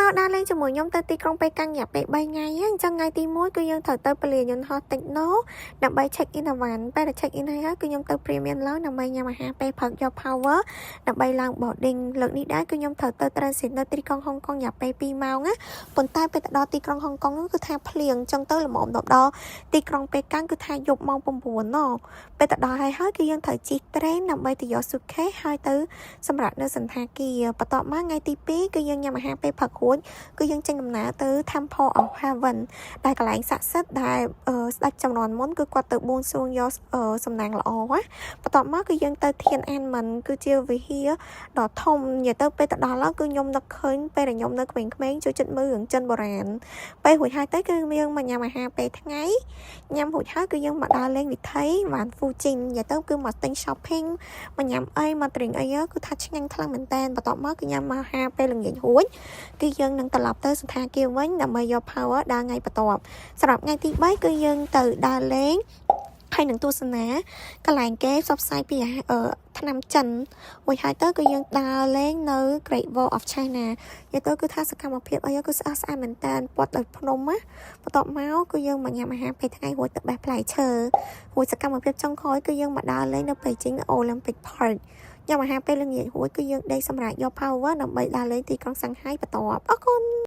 មកដើរលេងជាមួយខ្ញុំទៅទីក្រុងប៉េកាំងរយៈពេល3ថ្ងៃអញ្ចឹងថ្ងៃទី1គឺយើងត្រូវទៅពលានយន្តហោះ Techno ដើម្បី check in អវ៉ាន់ពេលដែល check in ហើយគឺខ្ញុំទៅ Premium Lounge ដើម្បីញ៉ាំអាហារពេលព្រឹកយក power ដើម្បីឡើង boarding លើកនេះដែរគឺខ្ញុំត្រូវទៅ transit នៅទីក្រុងហុងកុងរយៈពេល2ម៉ោងណាប៉ុន្តែពេលទៅដល់ទីក្រុងហុងកុងគឺថាភ្លៀងអញ្ចឹងទៅល្មមដល់ទីក្រុងប៉េកាំងគឺថាយប់ម៉ោង9ណពេលទៅដល់ហើយហើយគឺយើងត្រូវជិះ train ដើម្បីទៅយក suitcase ហើយទៅសម្រាប់នៅសន្តាគារបន្ទាប់មកថ្ងៃទី2គឺយើងញ៉ាំអាហារពេលព្រឹករួចគឺយើងចេញដំណើរទៅ Temple of Heaven ដែលកន្លែងស័ក្តិសិទ្ធិដែលស្ដេចចំនួនមុនគឺគាត់ទៅបួងសួងយកសំណាងល្អណាបន្ទាប់មកគឺយើងទៅធានអានមិនគឺជាវិហារដ៏ធំនិយាយទៅពេលទៅដល់គឺខ្ញុំនឹកឃើញពេលដែលខ្ញុំនៅក្មេងៗចូលចិត្តមើលរឿងចិនបុរាណពេលរួចហើយទៅគឺយើងមកញ៉ាំអាហារពេលថ្ងៃញ៉ាំរួចហើយគឺយើងមកដើរលេងវិថីវ៉ានហ្វូជីងនិយាយទៅគឺមកទិញ shopping មកញ៉ាំអីមកទ្រីងអីគឺថាឆ្ងាញ់ខ្លាំងមែនតើបន្ទាប់មកគឺញ៉ាំអាហារពេលល្ងាចរួចគឺយើងនឹងត្រឡប់ទៅសន្តាគារវិញដើម្បីយក power ដើរថ្ងៃបន្ទាប់សម្រាប់ថ្ងៃទី3គឺយើងទៅដើរលេងហើយនឹងទស្សនាកន្លែងគេផ្សព្វផ្សាយពីថ្នាំចិនមួយហើយទៅគឺយើងដើរលេងនៅ Great Wall of China និយាយទៅគឺថាសកម្មភាពអីគឺស្អាតស្អាតមែនតើព័ទ្ធដោយភ្នំណាបន្ទាប់មកគឺយើងមកញ៉ាំអាហារពេលថ្ងៃរួចទៅបេះផ្លែឈើរួចសកម្មភាពចុងក្រោយគឺយើងមកដើរលេងនៅ Beijing Olympic Park ញ៉ាំអាហារពេលល្ងាចរួចគឺយើងដេកសម្រាប់យក power ដើម្បីដើរលេងទីក្រុងសាំងហៃបន្ទាប់អរគុណ។